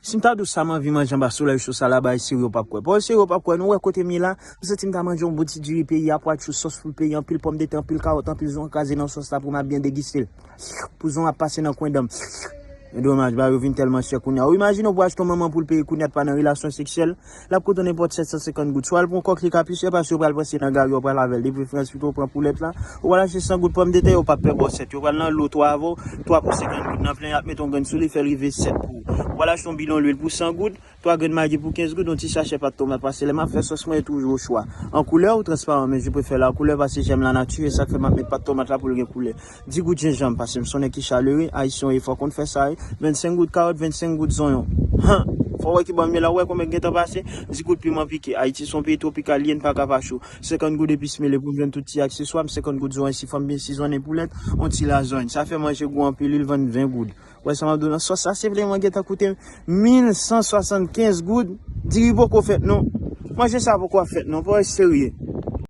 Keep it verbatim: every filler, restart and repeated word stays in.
Si m ta di w sa m anvi manje anba solèy cho sa la, bagay serye w p ap kwè. Pawòl serye w p ap kwè, nou wè kote m ye la, m santi m ta manje yon bon ti diri peyi a, pwa chou, sòs poul peyi, anpil pòmdetè, anpil kawòt, anpil zòn kraze nan sòs la pou m ap byen degiste l. Pou zòn ap pase nan kwen dan m. Men domaj, bagay yo vin tèlman chè kounye a. Ou imajine w pou achte yon manman poul peyi kounye a t pa nan relasyon seksyèl, l ap koute w nenpòt sèt san senkant goud. Swa l pran kòk li ka pi chè paske yo pral panse nan gari, yo pral avè l. Depi Frans, pito w pran poulèt la, ou pral achte san goud pòmdetè, yo p ap pè ba w sèt. Yo pral nan lo twa avè w, twa pou senkant goud. Nan plen, y ap mete yon grenn sou li, fè l rive sèt pou ou. Ou pral achte yon bidon lwil pou san goud, twa grenn magi pou kenz goud, yon ti sachè pat tomat, paske lè m ap fè sòs mwen, yo toujou o chwa. An koulè ou transparan, men je préfère la couleur paske j'aime la nature, e sa k fè m ap met pat tomat la pou l gen koulè. Dis goud jenjanm, paske m se yon nèg ki chalere, Ayisyen yo fò konn fè sa, wi. Vennsenk goud kawòt, vennsenk goud zonyon. Han! Fò w wè ki bò m ye la, ou wè kòman m gentan pase? Dis goud piman pike. Ayiti se yon peyi twopikal, li ye, n pa ka pa cho. Senkant goud epis mele pou m jwenn tout ti akseswa m, senkant goud zonyon si fò m byen sizonnen poulèt, yon ti lazany. Sa fè manje gou anpil, wi, l vann ven goud. Wè sa m ap di w lan, sòs la senpleman gentan koute m mil san swasannkenz goud. Diri poko fèt non. Manje sa poko ap fèt non, pa wè serye.